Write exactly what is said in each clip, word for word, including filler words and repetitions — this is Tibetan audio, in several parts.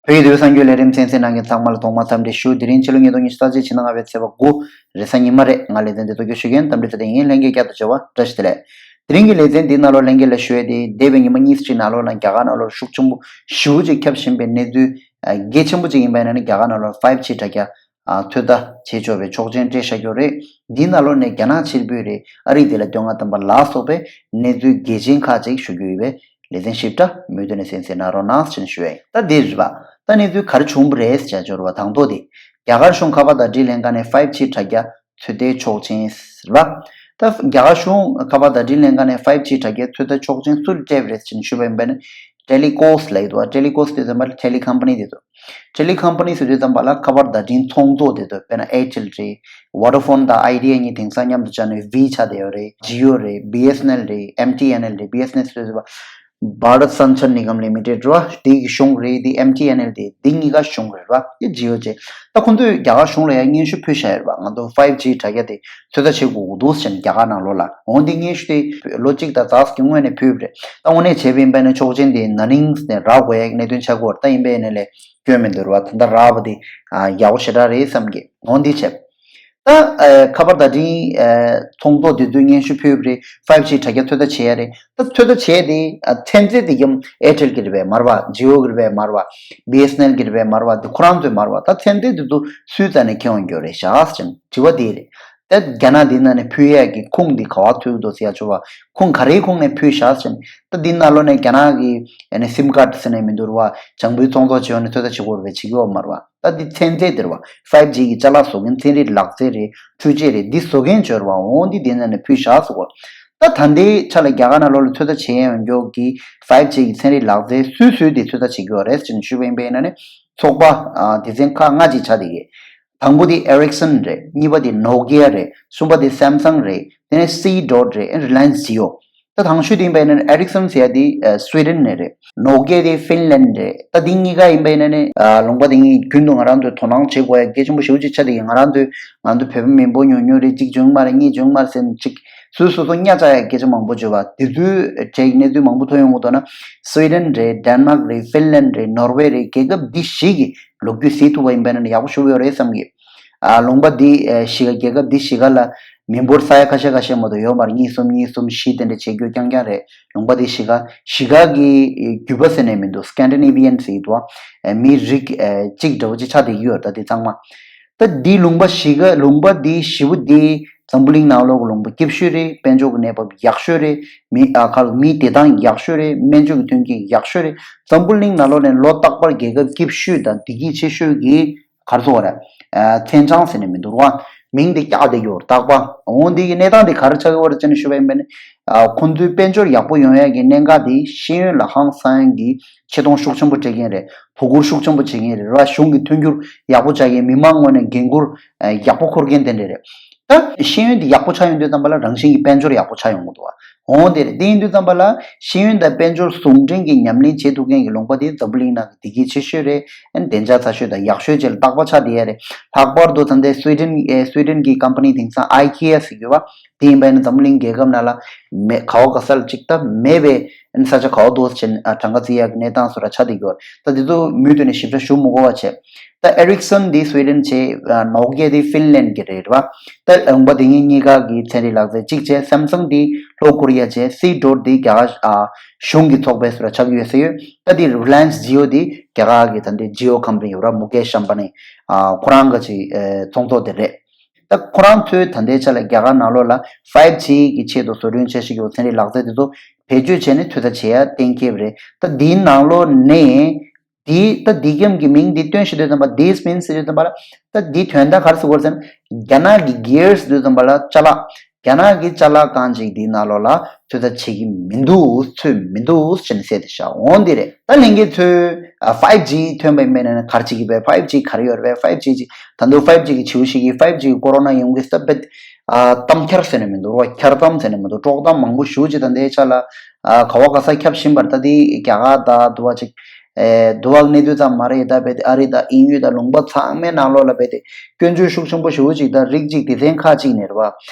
བོད་ཀྱི་དུས་གསར་འགྱུར་ལས་རིམ་གསན་གཟིགས་གནང་མཁན་ཚང་མ་ལ་ཐོག་མར་འཚམས་འདྲི་ཞུ། དེ་རིང་ཕྱི་ལོ་ཉིས་སྟོང་ཉི་ཤུ་རྩ་གཅིག་ཕྱི་ཟླ་ལྔ་པའི་ཚེས་པ་དགུ་རེས་གཟའ་ཉི་མ་རེད། ང་ལེ་ཚན་འདི་གཙོ་སྐྱོང་ཞུ་མཁན་རྟ་མགྲིན་ཚེ་བརྟན་ཡིན། ལྷན་རྒྱས་བསྐྱར་དུ་མཇལ་བ་བཀྲ་ཤིས་བདེ་ལེགས། དེ་རིང་གི་ལེ་ཚན་འདི་ནང་ལོགས་ལྷན་རྒྱས་ལ་ཞུ་ཡས་དེ་འདས་པའི་ཉི་མ་གཉིས་གཅིག་ནང་ལོགས་ལ་རྒྱ་གར་ནང་ལོགས་ཤུགས་ཆེན་པོ་ཞེ་པོ་ཅིག་ཁྱབ་བཞིན་པའི་གནས་ཚུལ་གལ་ཆེན་པོ་ཅིག་ཡིན་པ་ཡིན་ན་ནི། རྒྱ་གར་ནང་ལོགས་ཕའིབ་ཇི་དྲ་རྒྱ་ཨ་ཚོད་ལྟ་བྱེད་ཆོག་པའི་ཆོག་མཆན་སྤྲད་བཞག་ཡོད་རེད། འདིའི་ནང་ལོགས་ནས་རྒྱ་ནག་ཕྱིར་འབུད་རེད། ཨ་རི་དེ་ལ་སྟོད་མངའ་ཐང་པ་ལ་སོགས་པའི་གནས་ཚུལ་གལ་ཆེན་ཁག་ཅིག་ཞུ་རྒྱུ་ཡོད་པས། ལེ་ཚན་ཞིབ་ཕྲ་མུ་མཐུད་ནས་གསན་གཟིགས་གནང་རོགས་གནང་ཞེས་ཞུ་ཡ་ཡིན། ད་འདི་རེད་པ། ད་གནས་ཚུལ་ག་རེ་བྱུང་བ་རེད་ཟེར་བྱས་ཡོད་རེད་པ། དང་ཐོག་དེ་རྒྱ་གར་གཞུང་ཁ་པར་དང་འཕྲིན་ལྷན་ཁང་ནས་ཕའིབ་ཇི་དྲ་རྒྱ་ཚོད་ལྟའི་ཆོག་མཆན་ཟེར་བ། ད་རྒྱ་གར་གཞུང་ཁ་པར་དང་འཕྲིན་ལྷན་ཁང་ནས་ཕའིབ་ཇི་དྲ་རྒྱ་ཚོད་ལྟ་ཆོག་མཆན་སུ་ལ་སྤྲད་པ་རེད་ཟེར་ནས་ཞུས་པ་ཡིན་པ་ནི། ཊེ་ལི་ཀོམ་ལབ་ཀྱི་འདུག་ཊེ་ལི་ཀོམ་དེ་ཚོ་མ་རེད། ཊེ་ལི་ཀམ་པ་ནི་དེ་ཚོ། ཊེ་ལི་ཀམ་པ་ནི་ཟེར་དུས་ཙམ་པ་ལ་ཁ་པར་བརྡ་འཕྲིན་ཚོང་ཚོགས་དེ་ཚོ། དཔེར་ན་ཨེར་ཊེལ་རེད། ཝོ་ཌ་ཕོན་དང་ཨའི་ཌི་ཡ་གཉིས་དེང་སང་མཉམ་དུ་སྦྱར་ནས་ཝི་ཆགས་བསྡད་ཡོད་རེད། ཇི་ཡོ་རེད། བི་ཨེས་ཨེན་ཨེལ་རེད། ཨེམ་ཊི་ཨེན་ཨེལ་རེད། བི་ཨེས་ཨེན་ཨེལ་ཟེར་དུས་ཙམ་པ། བྷ་རཏ་སན་ཆར་ནི་གམ་ལི་མི་ཊེཌ་རེད་པ། དེ་གི་གཞུང་རེད། དེ་ཨེམ་ཊི་ཨེན་ཨེལ་དེ་དེ་གཉིས་ཀ་གཞུང་རེད་པ། དེ་ཇི་ཡོ་བྱས། ད་ཁོང་ཚོས་རྒྱ་གར་གཞུང་ལ་ཡང་སྙན་ཞུ་ཕུལ་བཞག་ཡོད་རེད་པ། ང་ཚོ་ཕའིབ་ཇི་དྲ་རྒྱ་དེ་ཚོད་ལྟ་བྱེད་དགོས་ཀྱི་འདུག་ཟེར་ནས་རྒྱ་གར་ནང་ལོགས་ལ། འོ་འདི་སྙན་ཞུ་དེ་ལོ་གཅིག་དང་ཙག་ཙིག་གི་སྔོན་ནས་ཕུལ་བ་རེད། ད་དངོས་གནས་བྱས་པ་ཡིན་པ་ཡིན་ན་ཆོག་མཆན་དེ་ན་ནིང་ནས་རག་དགོས་ཡ་གི་གནད་དོན་ཆགས་ཀྱི་ཡོད་རེད། ད་ཡིན་པ་ཡིན་ན་ལས་སྐྱོན་མི་འདུག་རེད་པ། ད་ལྟ་རག་པ་དེ་ཡག་པོ་ཞེ་དྲག་རེད་བསམ་གི། འོ་འདི་བྱས། ད་ཨ་ཁ་པར་བརྡ་འཕྲིན་ཨ་ཚོང་ཚོགས་དེ་ཚོས་སྙན་ཞུ་ཕུལ་བ་རེད། ཕའིབ་ཇི་དྲ་རྒྱ་ཚོད་ལྟ་བྱེད་ཡ་རེད། ད་ཚོད་ལྟ་བྱས་ཏེ་ཨ་ཚན་རྩལ་དེ་ཀྱང་ཨེར་ཊེལ་གྱི་རེད་པས་མ་རེད་པ། ཇི་ཡོ་གི་རེད་པས་མ་རེད་པ། བི་ཨེས་ཨེན་ཨེལ་གྱི་རེད་པས་མ་རེད་པ། དེ་ཁོ་རང་ཚོའི་མ་རེད་པ། ད་ཚན་རྩལ་དེ་ཚོ་སུའི་རྩ་ནས་འཁྱེར་ཡོང་རྒྱུ་རེད་ཤག་ཟེར་དྲི་བ་དེ་རེད། ད་རྒྱ་ནག་འདི་ནང་ནས་ཕུལ་ཡ་གི་ཁུངས་འདི་ག་པར་ཐུག་འདུག་ཟེར་ཡ་ཆོག་པ། ཁུངས་ག་རེའི་ཁུངས་ནས་ཕུལ་ཤག་ཟེར། ད་འདི་ནང་ལོགས་ནས་རྒྱ་ནག་གི་ཨ་ནི་སིམ་ཁཌ་ཟེར་ནས་མི་འདུག་རེད་པ། བྱང་བུའི་ཚོང་ཚོགས་བྱེད་ཡོང་ནས་ཚོད་ལྟ་བྱེད་དགོས་རེད་པས། བྱེད་ཀྱི་ཡོད་མ་རེད་པ། ད་འདི་ཚན་རྩལ་དེ་རེད་པ། ཕའིབ་ཇི་གི་ཅ་ལག་བཟོ་མཁན་ཚན་རིག་ལག་རྩལ་རེད། འཕྲུལ་ཆས་རེད། འདི་བཟོ་མཁན་ཅིག་ཡོད་རེད་པ། འོ་འདི་འདི་ནང་ནས་ཕུལ་ཤག་ཟེར་གོ། ད་ད་ལྟའི་ཆ་ལ་རྒྱ་གར་ནང་ལོགས་ལ་ཚོད་ལྟ་བྱེད་ཡོང་རྒྱུ་གི་ཕའིབ་ཇི་གི་ཚན་རིག་ལག་རྩལ་སུས་བཟོས་ཏེ་ཚོད་ལྟ་བྱེད་ཀྱི་ཡོད་རེད་ཟེར་ནས་ཞུས་པ་ཡིན་པ་ཡིན་ན་ནི། ཚོགས་པ་ཨ་སྡེ་ཚན་ཁག་ལྔ་ཅིག་ཆགས་བསྡད་ཀྱི། དང་པོ་དེ་ཨེ་རིག་སན་རེད། གཉིས་པ་དེ་ནོ་ཀི་ཡ་རེད། གསུམ་པ་དེ་སེམ་སང་རེད། དེ་ནས་སི་ཌོཊ་རེད། ཨེ་རི་ལ་ཡན་སི་ཇི་ཡོ། ད་དང་ཤོས་དེ་ཡིན་པ་ཡིན་ན་ཨེ་རིག་སན་ཟེར་ཡ་དེ་ཨ་སུའི་ཌེན་ནས་རེད། ནོ་ཀི་ཡ་དེ་ཧྥིན་ལན་རེད། ད་དེ་གཉིས་ཀ་ཡིན་པ་ཡིན་ན་ནི་ཨ་ལུང་པ་དེ་གཉིས་རྒྱུན་དུ་ང་རང་ཚོས་དོ་སྣང་བྱེད་དགོས་ཡ་གལ་ཆེན་པོ་ཞེ་པོ་ཅིག་ཆགས་བསྡད་ཀྱི། ང་རང་ཚོས་ང་ཚོ་བོད་པ་མི་འབོར་ཉུང་ཉུང་རེད། གཅིག་བྱུང་མ་རེད། གཉིས་བྱུང་མ་རེད་ཟེར་ནས་ཅིག་སོ་སོ་སོ་སོ་གཉའ་བཅག་ཡ་སྐད་ཆ་མང་པོ་བརྗོད་པ་དེ་ཚོའི་གྲས་ཀྱི་གནས་ཚུལ་མང་པོ་ཐོན་ཡོང་གི་འདུག་ན། སུའི་ཌེན་རེད། ཌེན་མཱག་རེད། ཧྥིན་ལན་རེད། ནོར་ཝེ་རེད། རྒྱལ་ཁབ་འདི་བཞི་གི་ལོ་རྒྱུས་གཟིགས་ཐུབ་པ་ཡིན་པ་ཡིན་ན་ཡག་པོ་ཞེ་པོ་ཡོད་རེད་བསམ་གི། ཨ་ལུང་པ་འདི་ཨ་བཞི་ཀ་རྒྱལ་ཁབ་འདི་བཞི་ཀ་ལ་མི་འབོར་ས་ཡ་ཁ་ཤས་ཁ་ཤས་མ་གཏོགས་ཡོད་མ་རེད། གཉིས་གསུམ་གཉིས་གསུམ་བཞི་དེ་འདྲ་བྱེད་རྒྱུ་རྐྱང་རྐྱང་རེད། ལུང་པ་འདི་བཞི་ཀ་བཞི་ཀ་གི་རྒྱུད་པ་ཟེར་ནས་མི་འདུག་སི་ཀན་ཌི་ནེ་བི་ཡན་ཟེར་གྱི་འདུག་ཨ་མིའི་རིགས་ཨ་གཅིག་འདྲ་བོ་ཅིག་ཆགས་བསྡད་ཀྱི་ཡོད་རེད། ད་འདི་ཚང་མ། ད་འདི་ལུང་པ་བཞི་ཀ་ལུང་པ་འདི་བཞི་པོ་འདི་འཛམ་བུ་གླིང་ནང་ལོགས་ཀྱི་ལུང་པ་སྐྱིད་ཤོས་རེད། དཔལ་འབྱོར་གྱི་གནས་བབ་ཡག་ཤོས་རེད། མི་ཨ་ཁ་མིའི་བདེ་ཐང་ཡག་ཤོས་རེད། སྨན་བཅོས་ཀྱི་མཐུན་རྐྱེན་ཡག་ཤོས་རེད། འཛམ་བུ་གླིང་ནང་ལོགས་ནས་ལོ་རྟག་པར་རྒྱལ་ཁབ་སྐྱིད་ཤོས་དང་བདེ་སྐྱིད་ཆེ་ཤོས་ཀྱི་ག་རེ་ཟེར་དགོས་རེད། ཨ་མཚན་བྱང་ཟེར་ནས་མི་འདུག་རེད་པ། མིང་དེ་བཀྱག་བསྡད་ཀྱི་ཡོད་རེད། རྟག་པར། འོ་འདི་གི་གནས་སྟངས་དེ་ག་རེ་ཆགས་ཀྱི་ཡོད་རེད་ཅེས་ནས་ཞུས་པ་ཡིན་པ་ཡིན་ན། ཨ་ཁོང་ཚོའི་དཔལ་འབྱོར་ཡག་པོ་ཡོང་ཡ་གི་གནད་འགག་དེ་ཤེས་ཡོན་ལ་ཧང་སང་ཡ་གི་ཆེ་མཐོང་ཤུགས་ཆེན་པོ་སྤྲད་མཁན་རེད། དོ་ཁུར་ཤུགས་ཆེན་པོ་བྱེད་མཁན་རེད་ར། གཞུང་གི་མཐུན་འགྱུར་ཡག་པོ་བྱ་མཁན། མི་མང་ངོས་ནས་འགན་འཁུར་ཡག་པོ་འཁུར་མཁན་དེ་འདྲ་རེད། ད་ཤེས་ཡོན་དེ་ཡག་པོ་ཆགས་ཡོང་དུས་ཙམ་པ་ལ་རང་བཞིན་གྱི་དཔལ་འབྱོར་ཡག་པོ་ཆགས་ཡོང་གི་འདུག་བ། འོང་དེ་རེད། དེ་ཡིན་དུས་ཙམ་པ་ལ་ཤེས་ཡོན་དང་དཔལ་འབྱོར་ཟུང་འབྲེལ་གྱི་ཉམས་ལེན་བྱེད་ཐུབ་མཁན་གྱི་ལུང་པ་དེ་འཛམ་བུ་གླིང་ནང་གི་བདེ་སྐྱིད་ཆེ་ཤོས་རེད། ཨ་ནི་བདེ་འཇགས་ཚ་ཤོས་དང་ཡག་ཤོས་བཅས་ལ་རྟག་པར་ཆགས་བསྡད་ཡ་རེད། ལྷག་པར་དུ་ད་ལྟའི་སུའི་ཌེན་ཨེ་སུའི་ཌེན་གྱི་ཀམ་པ་ནི་དེང་སང་ཨའི་ཀི་ཡ་ཟེར་གྱི་ཡོད་པ། དེ་ཡིན་པ་ཡིན་ན་འཛམ་གླིང་རྒྱལ་ཁབ་ནང་ལ་མེད་ག་བ་ག་ས་ལ་གཅིག་ད་མེད་པའི་ས་ཆ་ག་བ་འདུག་ཟེར་ནས་གྲངས་ཀ་བརྩི་ཡག་གི་གནས་སྟངས་སུ་ར་ཆགས་བསྡད་ཀྱི་ཡོད་རེད། ད་དེ་ཚོ་མུ་མཐུད་ནས་ཞིབ་ཕྲ་ཞུ་མི་དགོས་པ་བྱས། ད་ཨེ་རིག་སན་དེ་སུའི་ཌེན་བྱས། ནོ་ཀི་ཡ་དེ་ཧྥིན་ལན་གྱི་རེད་པ། ད་ལུང་པ་དེ་གཉིས་གཉིས་ཀ་གི་ཚན་རིག་ལག་རྩལ་གཅིག་བྱས། སེམ་སང་དེ་ལྷོ་ཀོ་རི་ཡ་བྱས། སི་ཌོཊ་དེ་རྒྱ་གར་ཨ་གཞུང་གི་ཚོགས་པའི་སུ་ར་ཆགས་ཀྱི་ཡོད་ས་ཡོད། ད་དེ་རི་ལ་ཡན་སི་ཇི་ཡོ་དེ་རྒྱ་གར་གྱི་ད་ལྟའི་ཇི་ཡོ་ཀམ་པ་ནི་ཡོད་ར། མུ་ཀེཤ་ཨམ་བྷ་ནི་ཨ་ཁོ་རང་གི་ཅིག་ཨེ་ཚོང་ཚོགས་དེ་རེད། ད་ཁོ་རང་ཚོས་ད་ལྟའི་ཆ་ལ་རྒྱ་གར་ནང་ལོགས་ལ་ཕའིབ་ཇི་གི་ཆེད་དུ་བཟོ་སྐྲུན་བྱེད་བཞིན་ཡོད་ཚན་རིག་ལག་རྩལ་དེ་ཚོ་བེད་སྤྱོད་བྱས་ནས་ཚོད་ལྟ་བྱེད་ཡ་གཏན་འཁེལ་བ་རེད། ད་འདིའི་ནང་ལོགས་ནས་འདི་ད་འདི་གམ་གྱི་མིང་འདི་བཏོན་ཤེས་དུས་ཙམ་པ། this means ཟེར་དུས་ཙམ་པ་ལ་ད་འདི་དོན་དག་ག་རེ་ཟེར་དགོས་ཟེར་ན། རྒྱ་ནག་གི་གྷི་ཡར་ཟེར་དུས་ཙམ་པ་ལ་ཅ་ལག་རྒྱ་ནག་གི་ཅ་ལག་རྐང་གཅིག་འདིའི་ནང་ལོགས་ལ་ཚོད་ལྟ་བྱེད་ཀྱི་མི་འདུག་ཚོད་མི་འདུག་ཟེར་ནས་གསལ་ཏེ་བཞག་འོང་འདི་རེད། ད་ལྷན་རྒྱས་ཚོས་ཕའིབ་ཇི་ཐོན་པ་ཡིན་པས་ན་ག་རེ་བྱེད་ཀྱི་པས། ཕའིབ་ཇི་ག་རེ་ཡོད་རེད་པས། ཕའིབ་ཇི་ཅིག་ད་དུང་ཕའིབ་ཇི་གི་བྱིའུ་ཞིག་གིས་ཕའིབ་ཇི་གི་ཀོ་རོ་ན་ཡོང་གི་ས་བེད་ཨ་གཏམ་འཁྱར་ཟེར་ནས་མི་འདུག་རོ། འཁྱར་གཏམ་ཟེར་ནས་མི་འདུག་དཀྲོག་གཏམ་མང་པོ་ཞེ་པོ་ཅིག་ད་ལྟའི་ཆ་ལ་ཨ་ག་བ་ག་ས་ཁྱབ་བཞིན་པར། ད་དེ་རྒྱ་གར་དང་དུ་བ་ཅིག་ཨེ་དུ་བ་གནས་དུས་ཙམ་མ་རེད། ད་བེད་ཨ་རི་དང་དབྱིན་ཡུལ་དང་ལུང་པ་ཚང་མའི་ནང་ལོགས་ལ་བེད་དེ་སྐྱོན་བརྗོད་ཤུགས་ཆེན་པོ་ཞེ་པོ་ཅིག་དང་རིགས་གཅིག་སྡེ་ཚན་ཁག་ཅིག་ནས་རེད་པ།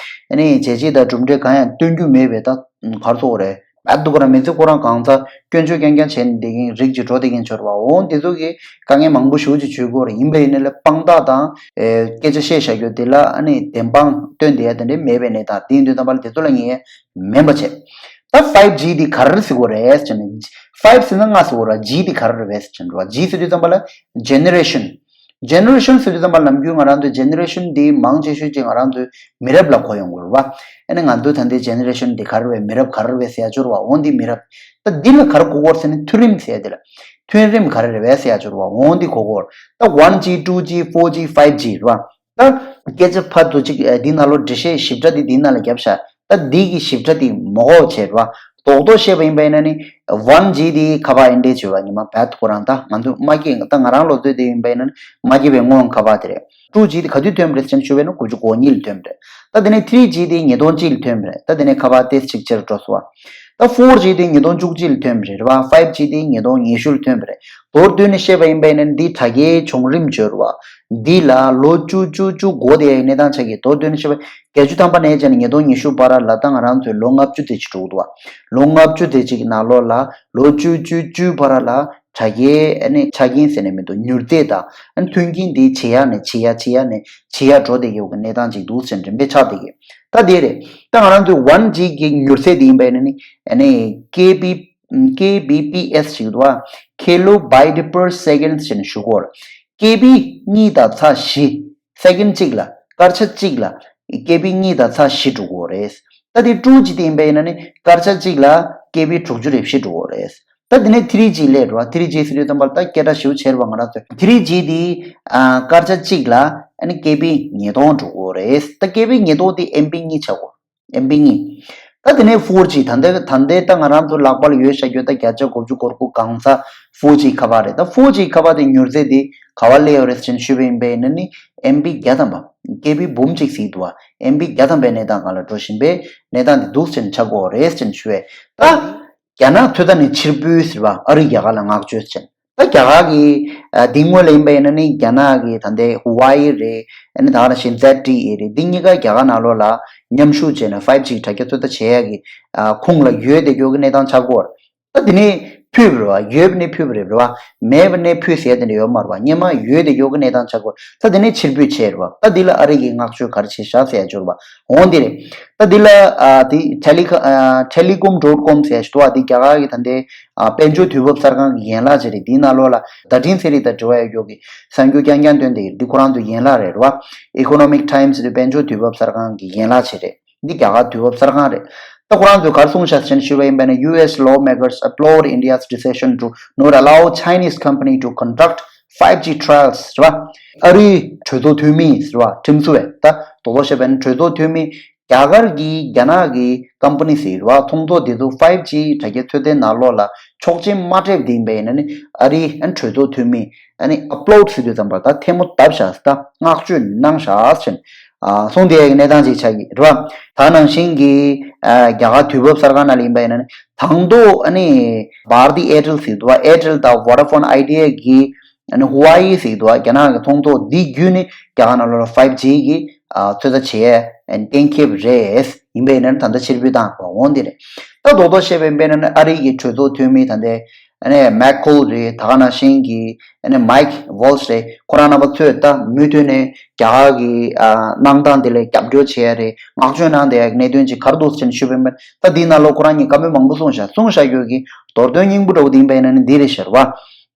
ཨ་ནི་བྱས་རྗེས་དང་གྲུབ་འབྲས་གང་ཡང་སྟོན་རྒྱུ་མེད་པའི་ད་ག་རེ་ཟེར་དགོས་རེད། ཨ་སྡུག་ག་ར་མི་ཚེ་ཁོ་རང་གང་ཚ་སྐྱོན་བརྗོད་རྐྱང་རྐྱང་བྱས་ནས་བསྡད་མཁན་རིགས་ཅིག་འགྲོ་བསྡད་མཁན་ཚོ་རེད་བ། འོང་དེ་ཚོ་གི་དཀའ་ངལ་མང་པོ་ཞེ་པོ་ཅིག་བྱུང་གི་ཡོད་རེད། ཡིན་པ་ཡིན་ན་ལ་དཔང་རྟགས་དང་ཨེ་སྐད་ཆ་བཤད་བཞག་རྒྱུ་དེ་ལ་ཨ་ནི་བདེན་དཔང་སྟོན་བསྡད་ཡ་དེ་འདྲ་མེད་པའི་གནས་སྟངས་དེ་ཡིན་དུས་ཙམ་པ་ལ་དེ་ཚོ་ལ་ངས་མེད་པ་བྱས། ད་ཕའིབ་ཇི་དེ་ག་རེ་ཟེར་དགོས་རེད་ཟེར་ནས། ཕའིབ་ཟེར་ན་ལྔ་ཟེར་དགོས་རེད། ཇི་དེ་ག་རེ་རེད་ཟེར་ནས་རེད་བ། ཇི་ཟེར་དུས་ཙམ་པ་ལ་ཇེ་ནེ་རེ་ཤན། ཇེ་ནེ་རེ་ཤན་ཟེར་དུས་ཙམ་པ་ལ་ནམ་རྒྱུན་ང་རང་ཚོའི་ཇེ་ནེ་རེ་ཤན་དེ་མང་ཆེ་ཤོས་ཅིག་ང་རང་ཚོའི་མི་རབས་ལ་གོ་ཡོང་གི་རེད་བ། ཨ་ནི་ང་ཚོའི་ད་ལྟའི་ཇེ་ནེ་རེ་ཤན་དེ་ག་རེ་རེད། མི་རབས་ག་རེ་རེད་ཟེར་ཡ་ཅིག་ཡོད་རེད་བ། འོ་འདི་མི་རབས། ད་འདི་ལ་ག་རེ་གོ་གི་ཡོད་རེད་ཟེར་ན་མཐུན་རིམ་ཟེར་ཡ་དེ་ལ། མཐུན་རིམ་ག་རེ་རེད་བས་ཟེར་ཡ་ཅིག་ཡོད་རེད་བ། འོ་འདི་གོ་གི་ཡོད་རེད། ད་ཝན་ཇི་ཊུ་ཇི་ཕོར་ཇི་ཕའིབ་ཇི་རེད་བ། ད་སྐད་ཆ་ཕར་དུ་ཅིག་ཨ་འདི་ནང་ལོགས་འགྲེལ་བཤད་ཞིབ་ཕྲ་འདི་འདི་ནང་ལ་བརྒྱབ་ཤག་ད་འདི་གི་ཞིབ་ཕྲ་འདི་མ་གོ་བྱས་རེད་བ། རྡོག་རྡོག་བཤད་པ་ཡིན་པ་ཡིན་ན་ནི་ཝན་ཇི་འདི་ཁ་པར་ཨེ་འདྲས་བྱས་པ་ཉི་མ་བད་ཁོ་རང་ད་ང་ཚོ་མ་སྐྱེས་ད་ང་རང་ལོ་ཚོད་འདི་ཡིན་པ་ཡིན་ན་ནི་མ་སྐྱེས་པའི་སྔོན་ཁ་པར་དེ་རེད། ཊུ་ཇི་འདི་ག་དུས་ཐོན་པ་རེད་ཟེར་ནས་ཞུས་པ་ཡིན་ན་དགུ་བཅུ་གོ་གཉིས་ལ་ཐོན་པ་རེད། ད་དེ་ནས་ཐི་རི་ཇི་འདི་ཉིས་སྟོང་གཅིག་ལ་ཐོན་པ་རེད། ད་དེ་ནས་ཁ་པར་ཏོག་ཙམ་ཅིག་ཆེར་འགྲོ་སོང་བ། ད་ཕོར་ཇི་འདི་ཉིས་སྟོང་བཅུ་གཅིག་ལ་ཐོན་པ་རེད་བ། ཕའིབ་ཇི་འདི་ཉིས་སྟོང་ཉི་ཤུ་ལ་ཐོན་པ་རེད། མདོར་བསྡུས་ནས་བཤད་པ་ཡིན་པ་ཡིན་ན་འདི་དྲ་རྒྱའི་བྱུང་རིམ་བརྗོད་རེད་བ། འདི་ལ་ལོ་བཅུ་བཅུ་བཅུ་འགོར་བསྡད་ཡའི་གནས་སྟངས་ཆགས་ཀྱི། མདོར་བསྡུས་ནས་བཤད་པ་བརྒྱད་ཅུ་ཐམ་པ་ནས་བྱས་ནས་ཉིས་སྟོང་ཉི་ཤུ་བར་ལ་ད་ང་རང་ཚོའི་ལོ་ལྔ་བཅུ་དེ་ཅིག་འགྲོ་གི་འདུག་བ། ལོ་ལྔ་བཅུ་དེ་ཅིག་ནང་ལོགས་ལ་ལོ་བཅུ་བཅུ་བཅུ་བར་ལ་དྲ་རྒྱའི་ཨ་ནི་ཆ་རྐྱེན་ཟེར་ནས་མི་འདུག་མྱུར་ཚད་དང་ཨ་ནི་མཐུན་རྐྱེན་དེ་ཇེ་ཡག་ནས་ཇེ་ཡག་ཇེ་ཡག་ནས་ཇེ་ཡག་འགྲོ་བསྡད་ཀྱི་ཡོད་ཀྱི་གནས་སྟངས་ཅིག་འདུག་ཟེར་མགྲིན་པའི་ཆགས་བསྡད་ཀྱི། ད་དེ་རེད། ད་ང་རང་ཚོའི་ཝན་ཇི་གི་མྱུར་ཚད་དེ་ཡིན་པ་ཡིན་ན་ནི་ཨ་ནི་ཀེ་བི་ཀེ་བི་པི་ཨེས་ཞིག་འདུག་བ། Kilobyte per second ཞེས་ནས་ཞུ་གོ། ཀེ་བི་གཉིས་དང་ཚེག་བཞི། སེ་ཀེན་གཅིག་ལ་སྐར་ཆ་གཅིག་ལ་ཀེ་བི་གཉིས་དང་ཚེག་བཞི་འགྲོ་གོ་རེད། ད་དེ་ཊུ་ཇི་དེ་ཡིན་པ་ཡིན་ན་ནི་སྐར་ཆ་གཅིག་ལ་ཀེ་བི་དྲུག་ཅུ་རེ་བཞི་འགྲོ་གོ་རེད། ད་དེ་ནས་ཐི་རི་ཇི་སླེབས་རེད་བ། ཐི་རི་ཇི་ཟེར་དུས་ཙམ་པ་ལ་ད་སྐད་གྲགས་ཞེ་པོ་ཆེ་རེད་བ། ང་རང་ཚོ་ཐི་རི་ཇི་དེ་ཨ་སྐར་ཆ་གཅིག་ལ་ཨ་ནི་ཀེ་བི་ཉིས་སྟོང་འགྲོ་གོ་རེད། ད་ཀེ་བི་ཉིས་སྟོང་དེ་ཨེམ་བི་གཉིས་ཆགས་གོ། ཨེམ་བི་གཉིས། ད་དེ་ནས་ཕོར་ཇི། ད་ལྟའི་ད་ལྟའི་ད་ང་རང་ཚོ་ལག་པ་ལ་ཡོད་བཞག་རྒྱུ་ད་བརྒྱ་ཆ་དགུ་བཅུ་གོ་དགུ་གང་ཚ་ཕོར་ཇི་ཁ་པར་རེད། ད་ཕོར་ཇི་ཁ་པར་དེ་མྱུར་ཚད་དེ་ག་བ་སླེབས་ཡོད་རེད་ཟེར་ནས་ཞུས་པ་ཡིན་པ་ཡིན་ན་ནི་ཨེམ་བི་བརྒྱ་ཐམ་པ། ཀེ་བི་འབུམ་གཅིག་ཟིག་འདུག་བ། ཨེམ་བི་བརྒྱ་ཐམ་པའི་གནས་སྟངས་སྒང་ལ་འགྲོ་བཞིན་པའི་གནས་སྟངས་དེ་འདུག་ཟེར་ནས་ཆགས་ཀྱི་ཡོད་རེད་ཟེར་ནས་ཞུ་བས། ད་རྒྱ་ནག་ཚོད་ལྟ་ནས་ཕྱིར་འབུད་ཟེར་བ། ཨ་རི་རྒྱ་གར་ལ་བསྔགས་བརྗོད་ཟེར། ད་རྒྱ་གར་གྱི་ཨ་འདི་སྔོན་ལ་ཡིན་པ་ཡིན་ན་ནི་རྒྱ་ནག་གི་ད་ལྟའི་ཧུ་ཝ་ཨི་རེད། ཨ་ནི་ད་ག་ནང་བཞིན་ཛེད་ཊི་ཨི་རེད། འདི་གཉིས་ཀ་རྒྱ་གར་ནང་ལོགས་ལ་མཉམ་ཞུགས་བྱས་ནས་ཕའིབ་ཇི་དྲ་རྒྱ་ཚོད་ལྟ་བྱེད་ཡ་གི་ཨ་ཁུངས་ལ་ཡོད་བསྡད་ཡོད་ཀྱི་གནས་སྟངས་ཆགས་ཀྱི་ཡོད་རེད། ད་འདི་ནས་ཕུད་པ་རེད་བ། ཡོད་པ་ནས་ཕུད་པ་རེད་བ། མེད་པ་ནས་ཕུད་ཟེར་ཡ་དེ་འདྲ་ཡོད་མ་རེད་བ། སྔོན་མ་ཡོད་བསྡད་ཡོད་ཀྱི་གནས་སྟངས་ཆགས་ཀྱི་ཡོད་རེད། ད་འདི་ནས་ཕྱིར་འབུད་བྱས་རེད་བ། ད་འདི་ལ་ཨ་རི་གིས་བསྔགས་བརྗོད་ག་རེ་བྱས་ཤག་ཟེར་ཡ་འབྱོར་བ། འོང་འདི་རེད། ད་འདི་ལ་ཨ་འདི་ཊེ་ལི་ཁ་ཨ་ཊེ་ལི་ཀོམ་ཌོཊ་ཀོམ་ཟེར་ཡ་ཞིག་འདུག་བ། འདི་རྒྱ་གར་གི་ད་ལྟའི་ཨ་དཔལ་འབྱོར་དུས་བབ་གསར་ཁང་གི་ཡན་ལག་ཅིག་རེད། འདིའི་ནང་ལོགས་ལ་བརྡ་འཕྲིན་ཚན་རིག་དང་འབྲེལ་བ་ཡོད་ཀྱི་གསར་འགྱུར་རྐྱང་རྐྱང་བཏོན་བསྡད་ཡོད། འདི་ཁོ་རང་ཚོའི་ཡན་ལག་རེད་བ། Economic Times དེ་དཔལ་འབྱོར་དུས་བབ་གསར་ཁང་གི་ཡན་ལག་ཅིག་རེད། འདི་རྒྱ་གར་དུས་བབ་གསར་ཁང་རེད། ད་ཁོ་རང་ཚོས་ག་རེ་གསུངས་ཤག་ཟེར་ནས་ཞུས་པ་ཡིན་པ་ན། U S lawmakers applaud India's decision to not allow Chinese company to conduct five G trials ཟེར་བ། ཨ་རིའི་གྲོས་ཚོགས་འཐུས་མི་ཟེར་བ། ཁྲིམས་བཟོ་བས་ད་རྡོག་རྡོག་བཤད་པ་ཡིན་ན་གྲོས་ཚོགས་འཐུས་མི་རྒྱ་གར་གྱི་རྒྱ་ནག་གི་ཀམ་པ་ནི་ཟེར་བ་ཚོང་ཚོགས་དེ་ཚོ་five G དྲ་རྒྱ་ཚོད་ལྟའི་ནང་ལོགས་ལ་ཆོག་མཆན་མ་སྤྲད་པ་ཡིན་པ་ཡིན་ན་ནི་ཨ་རིའི་གྲོས་ཚོགས་འཐུས་མི་ཨ་ནི་ཨབ་ལོཌ་ཟེར་དུས་ཙམ་པར་ད་ཐལ་མོ་བརྡབས་ཤག་ད་བསྔགས་བརྗོད་གནང་ཤག་ཟེར་ནས་ཨ་གསུངས་བསྡད་ཡག་གི་གནས་སྟངས་ཅིག་ཆགས་ཀྱི་རེད་བ། ད་ནང་བཞིན་གྱི་ཨ་རྒྱ་གར་དུས་བབ་གསར་ཁང་ནང་ལ་ཡིན་པ་ཡིན་ན་ནི་དང་ཐོག་ཨ་ནི་Bharti Airtel ཟེར་འདུག་བ། Airtel དང་Vodafone Idea གི་ཨ་ནི་Huawei ཟེར་འདུག་བ། རྒྱ་ནག་གི་ཚོང་ཚོགས་འདི་བརྒྱུད་ནས་རྒྱ་གར་ནང་ལོགས་ལ་five G གི་ཨ་ཚོད་ལྟ་བྱེད་ཡས་གཏན་འཁེལ་བ་རེད། ཡིན་པ་ཡིན་ན་ནི་ད་ལྟ་ཕྱིར་འབུད་བཏང་བ་འོང་འདི་རེད། ད་རྡོག་རྡོག་བཤད་པ་ཡིན་པ་ཡིན་ན་ནི་ཨ་རི་གི་གྲོས་ཚོགས་འཐུས་མི་ད་ལྟའི་ཨ་ནི་མེག་ཁོལ་རེད། ད་ག་ནང་བཞིན་གྱི་ཨ་ནི་མའིག་ཝོལ་ཤི་རེད། ཁོ་རང་རྣམ་པ་ཚོས་ད་མུ་མཐུད་ནས་རྒྱ་གར་གྱི་ཨ་གནང་སྟངས་དེ་ལ་རྒྱབ་སྐྱོར་བྱེད་ཡ་རེད། བསྔགས་བརྗོད་གནང་བསྡད་ཡ་གི་གནད་དོན་ཅིག་ག་རེ་འདུག་ཟེར་ནས་ཞུས་པ་ཡིན་པ་ཡིན་ན། ད་འདིའི་ནང་ལོགས་ཁོ་རང་གཉིས་བཀའ་མོལ་མང་པོ་གསུངས་ཤག་གསུངས་བཞག་ཡོད་ཀྱི་མདོར་དོན་སྙིང་པོ་འདྲ་བོ་དེ་ཡིན་པ་ཡིན་ན་ནི་འདི་རེད་ཤག་བ།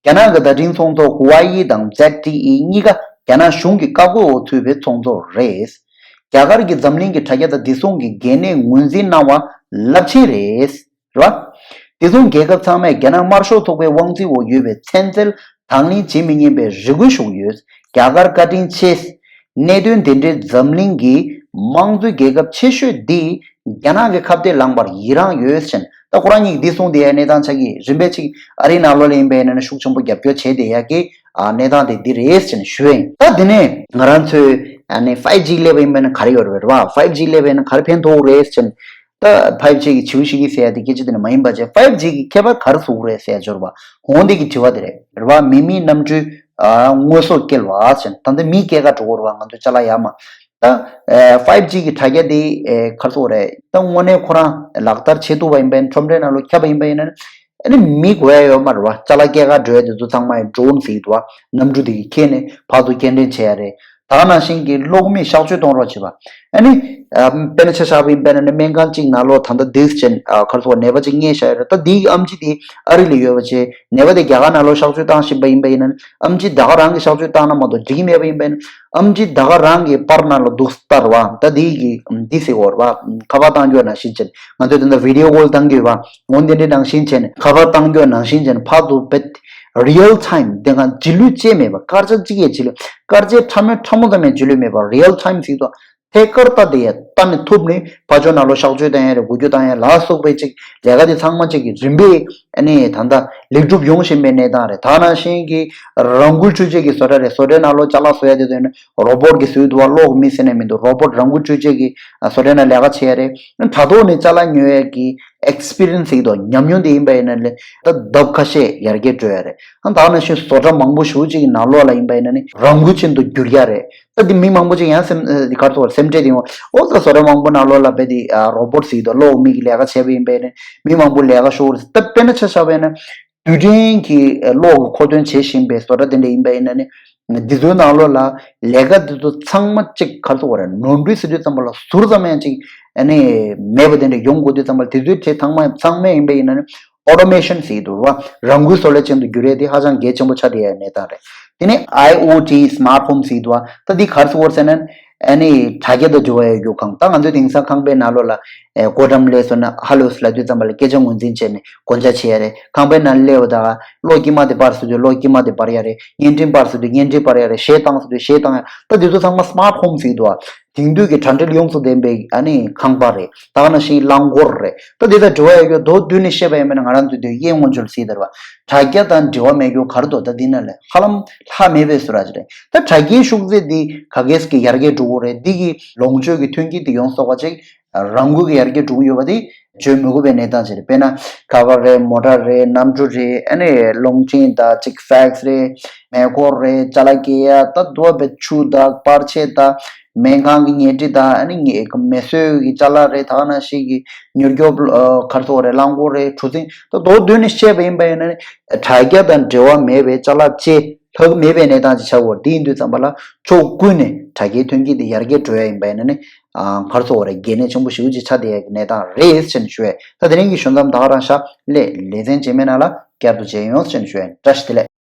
རྒྱ་ནག་གི་བརྡ་འཕྲིན་ཚོང་ཚོགས་Huawei དང་Z T E གཉིས་ཀ་རྒྱ་ནག་གཞུང་གི་བཀག་འགོག་འོག་ཚུད་པའི་ཚོང་ཚོགས་རེད། རྒྱ་གར་གྱིས་འཛམ་གླིང་གི་དྲ་རྒྱ་དང་བདེ་སྲུང་གི་འགན་གནས་ངོས་འཛིན་གནང་བ་རླབས་ཆེན་རེད། རེད་བ། དེ་མཚུངས་རྒྱལ་ཁབ་ཚང་མས་རྒྱ་ནག་དམར་ཤོག་ཚོགས་པའི་དབང་འཛིན་འོག་ཡོད་པའི་ཚན་རྩལ་དང་ལེན་བྱེད་མི་ཉན་པའི་རེ་སྐུལ་ཞུ་གི་ཡོད། རྒྱ་གར་བཀའ་དྲིན་ཆེ། གནད་དོན་དེ་འདྲའི་འཛམ་གླིང་གི་དམངས་གཙོའི་རྒྱལ་ཁབ་ཆེ་ཤོས་འདིས་རྒྱ་ནག་གི་ཁ་གཏད་ལངས་པར་ཡི་རངས་ཡོད་ཟེར། ད་ཁོ་རང་གཉིས་འདི་གསུངས་བསྡད་ཡ་གནས་སྟངས་ཆགས་ཀྱི་རིམ་པས་ཅིག་ཨ་རིའི་ནང་ལོགས་ལ་ཡིན་པ་ཡིན་ན་ཤུགས་ཆེན་པོ་རྒྱབ་སྐྱོར་བྱས་བསྡད་ཡ་གི་ཨ་གནས་སྟངས་དེ་འདི་རེད་ཟེར་ནས་ཞུ་ཡ་ཡིན། ད་དེ་ནས་ང་རང་ཚོས་ཨ་ནི་five G སླེབས་པ་ཡིན་པ་ཡིན་ན་ག་རེ་ཡོད་རེད་བ། five G སླེབས་པ་ཡིན་ན་ག་རེ་ཕན་ཐོགས་རེད་ཟེར། ད་five G གི་བྱིའུ་ཤི་གི་ཟེར་ཡ་དེ་སྐད་ཆ་དེ་ནི་མ་ཡིན་པ་བྱས། five G གི་ཁྱད་པར་ག་རེ་བཟོ་གི་རེད་ཟེར་ཡ་འབྱོར་བ་འོང་དེ་གི་དྲི་བ་དེ་རེད། རེད་བ། མི་མེད་གནམ་གྲུའི་ཨ་དངོས་ཟོག་སྐྱེལ་བ་ཟེར། ད་ལྟ་མི་སྐྱེལ་ག་འགྲོ་གི་རེད་བ། ང་ཚོ་ཅ་ལག་ཡར་མར། ད་ཕའིབ་ཇི་གི་དྲ་རྒྱ་དེ་ག་རེ་ཟེར་དགོས་རེད། ད་དངོས་གནས་ཁོ་རང་ལག་བསྟར་བྱེད་ཐུབ་པ་ཡིན་པ་ཡིན་ན། ཁྲོམ་རའི་ནང་ལོགས་ཁྱབ་པ་ཡིན་པ་ཡིན་ན། ཨ་ནི་མི་དགོས་ཡ་ཡོད་མ་རེད་བ། ཅ་ལག་སྐྱེལ་ག་འགྲོ་ཡ་དེ་ཚོ་ཚང་མ་ཡང་ཌོ་རོན་ཟེར་གྱི་འདུག་བ། གནམ་གྲུ་དེ་གིས་ཁྱེར་ནས་ཕར་ཚུར་སྐྱེལ་འདྲེན་བྱེད་ཡ་རེད། ད་ག་ནང་བཞིན་གྱི་གློག་མེ་གཤག་བཅོས་གཏོང་རོགས་བྱེད་པ། ཨ་ནི་ཨ་དཔེར་ན་ཆ་བཞག་པ་ཡིན་པ་ཡིན་ན་ནི་སྨན་ཁང་གཅིག་ནང་ལོགས་ད་ལྟ་དེ་བྱས་ཨ་ག་རེ་ཟེར་དགོས། ནད་པ་གཅིག་རྙེད་བཞག་ཡོད་རེད། ད་དེའི་ཨེམ་ཆི་དེ་ཨ་རི་ལ་ཡོད་པ་བྱས། ནད་པ་དེ་རྒྱ་གར་ནང་ལོགས་གཤག་བཅོས་བཏང་བཞིན་པ་ཡིན་པ་ཡིན་ན་ནི། ཨེམ་ཆི་ད་ག་རང་གིས་གཤག་བཅོས་བཏང་ན་མ་གཏོགས་འགྲིག་གི་མེད་པ་ཡིན་པ་ཡིན་ན། ཨེམ་ཆི་ད་ག་རང་གི་པར་ནང་ལ་འདུག་སྟེར་བ། ད་དེ་གི་འདི་ཟེར་དགོས་རེད་བ། ཁ་པར་བཏང་རྒྱུ་ནང་བཞིན་བྱས། ང་ཚོས་དེ་འདྲ་བི་ཌི་ཡོ་ཀོལ་བཏང་གི་ཡོད་པ། འོ་དེ་འདྲ་ནང་བཞིན་བྱས་ནས། ཁ་པར་བཏང་རྒྱུ་ནང་བཞིན་བྱས་ནས་ཕར་ཚུར་བེད། རི་ཡལ་ཊའིམ། དེ་སྒང་རྗེས་ལུས་ཅི་མེད་པ། སྐར་ཆ་གཅིག་ཡང་རྗེས་ལུས། སྐར་ཆའི་ཕྲ་མོའི་ཕྲ་མོ་ཙམ་ཡང་རྗེས་ལུས་མེད་པ། རི་ཡལ་ཊའིམ་ཟེར་དུས་ཐད་ཀར་ལྟ་དེ་ཡང་ལྟ་ནས་ཐུབ་ནས། ཕར་ཕྱོགས་ནང་ལོགས་གཤག་བཅོས་བཏང་ཡ་རེད། འགུལ་སྐྱོད་བཏང་ཡ་ལ་སོགས་པའི་ཅིག་ལས་ཀ་དེ་ཚང་མ་ཅིག་གི་རིམ་པས་ཨ་ནི་ད་ལྟ་ལེགས་གྲུབ་ཡོང་བཞིན་པའི་གནས་སྟངས་རེད། ད་ག་ནང་བཞིན་གྱི་རང་འགུལ་འཕྲུལ་ཆས་ཀྱི་བཟོ་གྲྭ་རེད། བཟོ་གྲྭའི་ནང་ལོགས་ཅ་ལག་བཟོ་ཡ་དེ་ཚོ་ཡིན་ན་རོ་བོཊ་གི་བཟོས་འདུག་བ། གློག་མེ་ཟེར་ནས་མི་འདུག་རོ་བོཊ་རང་འགུལ་འཕྲུལ་ཆས་ཀྱི་ཨ་བཟོ་གྲྭའི་ནང་ལས་ཀ་བྱེད་ཡ་རེད། དྲ་ཐོག་ནས་ཅ་ལག་ཉོ་ཡ་གི་ཨེགས་པི་རི་ཡན་སི་ཟེར་གྱི་འདུག་ཉམས་མྱོང་དེ་ཡིན་པ་ཡིན་ན་ལས་ད་ལྡབ་ཁ་ཤས་ཡར་རྒྱས་འགྲོ་ཡ་རེད། ཨ་ད་ག་ནང་བཞིན་བཟོ་གྲྭ་མང་པོ་ཞེ་པོ་ཅིག་གི་ནང་ལོགས་ལ་ཡིན་པ་ཡིན་ན་ནི་རང་འགུལ་ཅན་དུ་འགྱུར་ཡ་རེད། ད་དེ་མི་མང་པོ་ཅིག་ཡང་སེམས་ཨ་ག་རེ་ཟེར་དགོས། སེམས་ཁྲལ་དེ་ཡོང་། ཨོ་ད་བཟོ་གྲྭ་མང་པོ་ནང་ལོགས་ལ་རྦད་དེ་ཨ་རོ་བོཊ་ཟེར་གྱི་འདུག་གློག་མེ་གི་ལས་ཀ་བྱས་པ་ཡིན་པ་ཡིན་ན་མི་མང་པོ་ལས་ཀ་ཤོར་རེད། ད་དཔེར་ན་ཆ་བཞག་པ་ཡིན་ན། རྡུལ་ཕྲན་གྱི་གློག་གི་མཁོ་འདོན་བྱེད་བཞིན་པའི་བཟོ་གྲྭ་དེ་འདྲ་ཡིན་པ་ཡིན་ན་ནི། འདི་ཚོའི་ནང་ལོགས་ལ་ལས་ཀ་འདི་ཚོ་ཚང་མ་ཅིག་ག་རེ་ཟེར་དགོས་རེད། ནོར་འཁྲུལ་ཟེར་དུས་ཙམ་པ་ལ་ཟུར་ཙམ་ཡང་ཅིག་ཨ་ནི་མེད་པ་དེ་འདྲ་ཡོང་དགོས་དུས་ཙམ་པ་ལ། དེ་ཚོའི་གྲས་ཚང་མ་ཚང་མ་ཡིན་པ་ཡིན་ན་ནི་ཨོ་ཊོ་མེ་ཤན་ཟེར་གྱི་འདུག་བ། རང་འགུལ་བཟོ་ལས་ཅན་དུ་འགྱུར་ཡས་དེ་ཧ་ཅང་གལ་ཆེན་པོ་ཆགས་བསྡད་ཡ་གནས་སྟངས་རེད། དེ་ནས་ཨའི་ཨོ་ཊི་སི་མཱར་ཊི་ཧོམ་ཟེར་གྱི་འདུག་བ། ད་འདི་ག་རེ་ཟེར་དགོས་རེད་ཟེར་ན། ཨ་ནི་དྲ་རྒྱ་དང་འབྲེལ་བ་ཡོད་རྒྱུ་ཁང་། ད་ང་ཚོས་དེང་སང་ཁང་པའི་ནང་ལོགས་ལ་ཨེ་སྒོ་འགྲམ་ལ་སོང་ན་ཧ་ལོ་ཟེར་ལབ་དུས་ཙམ་པ་ལ་སྐད་ཆ་ངོས་འཛིན་བྱས་ནས་སྒོ་ལྕགས་ཕྱེ་ཡ་རེད། ཁང་པའི་ནང་སླེབས་པ་དང་གློག་སྐྱེལ་མ་དེ་སྤར་ཟེར་དུས་གློག་སྐྱེལ་མ་དེ་སྤར་ཡ་རེད། བརྙན་འཕྲིན་སྤར་ཟེར་དུས་བརྙན་འཕྲིན་སྤར་ཡ་རེད། གཞས་བཏང་ཟེར་དུས་གཞས་བཏང་ཡ། ད་དེ་ཚོ་ཚང་མ་སྨཱར་ཊི་ཧོམ་ཟེར་གྱི་འདུག་བ། དེང་དུས་ཀྱི་དྲ་འབྲེལ་ཡོངས་སུ་ལྡན་པའི་ཨ་ནི་ཁང་པ་རེད། ད་ག་ནང་བཞིན་རླངས་འཁོར་རེད། ད་དེ་དང་འབྲེལ་བ་ཡོད་རྒྱུ་མདོར་བསྡུས་ནས་བཤད་པ་ཡིན་པ་ན། ང་རང་ཚོ་དུས་དབྱེ་མངོན་གྱུར་ཟེར་དེ་རེད་བ། དྲ་རྒྱ་དང་འབྲེལ་བ་མེད་རྒྱུ་ག་རེ་འདུག་ད་འདི་ན་ལས་ཧ་ལམ་ལྷག་མེད་པའི་བཟོ་འདྲ་ཅིག་རེད། ད་དྲ་རྒྱའི་ཤུགས་ཚད་འདི་ག་གེ་སི་གི་ཡར་རྒྱས་འགྲོ་གི་རེད། འདི་གི་ལོངས་སྤྱོད་ཀྱི་ཐོན་སྐྱེད་དེ་ཡོང་སོགས་པ་ཅིག་རང་འགུལ་གྱི་ཡར་རྒྱས་འགྲོ་གི་ཡོད་པ་དེ་བརྗོད་མི་དགོས་པའི་གནས་སྟངས་ཅིག་རེད། དཔེར་ན་ཁ་པར་རེད། མོ་ཊ་རེད། གནམ་གྲུ་རེད། ཨ་ནི་རླུང་འཕྲིན་དང་ཅིག་ཕེག་སི་རེད། མེ་འཁོར་རེད། ཅ་ལག་སྐྱེལ་ཡ། ད་དུ་བ་བེད་ཆུ་དང་པར་ཆས་དང་སྨན་ཁང་གི་ཉལ་ཁྲི་དང་། ཨ་ནི་ངེ་མེ་གསོད་ཀྱི་ཅ་ལག་རེད། ད་ག་ནང་བཞིན་གྱི་མྱུར་སྐྱོབ་ཨ་ག་རེ་ཟེར་དགོས་རེད། རླངས་འཁོར་རེད། གྲུ་གཟིངས། ད་མདོར་བསྡུས་ནས་བཤད་པ་ཡིན་པ་ཡིན་ན་ནི། དྲ་རྒྱ་དང་འབྲེལ་བ་མེད་པའི་ཅ་ལག་ཅིག་ལྷག་མེད་པའི་གནས་སྟངས་ཅིག་ཆགས་ཡོད་རེད། དེ་ཡིན་དུས་ཙམ་པ་ལ་ཕྱོགས་ཀུན་ནས་དྲ་རྒྱའི་ཐོན་སྐྱེད་དེ་ཡར་རྒྱས་འགྲོ་ཡ་ཡིན་པ་ཡིན་ན་ནི། ཨ་ག་རེ་ཟེར་དགོས་རེད། གལ་གནད་ཆེན་པོ་ཞེ་པོ་ཅིག་ཆགས་བསྡད་ཡ་གི་གནས་སྟངས་རེད་ཟེར་ནས་ཞུ་ཡས། ད་དེ་རིང་གི་ཞུ་མཚམས་ད་ག་རང་བཞག་ལས་ལེ་ཚན་རྗེས་མའི་ནང་ལ་བསྐྱར་དུ་མཇལ་ཡོང་ཟེར་ནས་ཞུ་ཡས། བཀྲ་ཤིས་བདེ་ལེགས།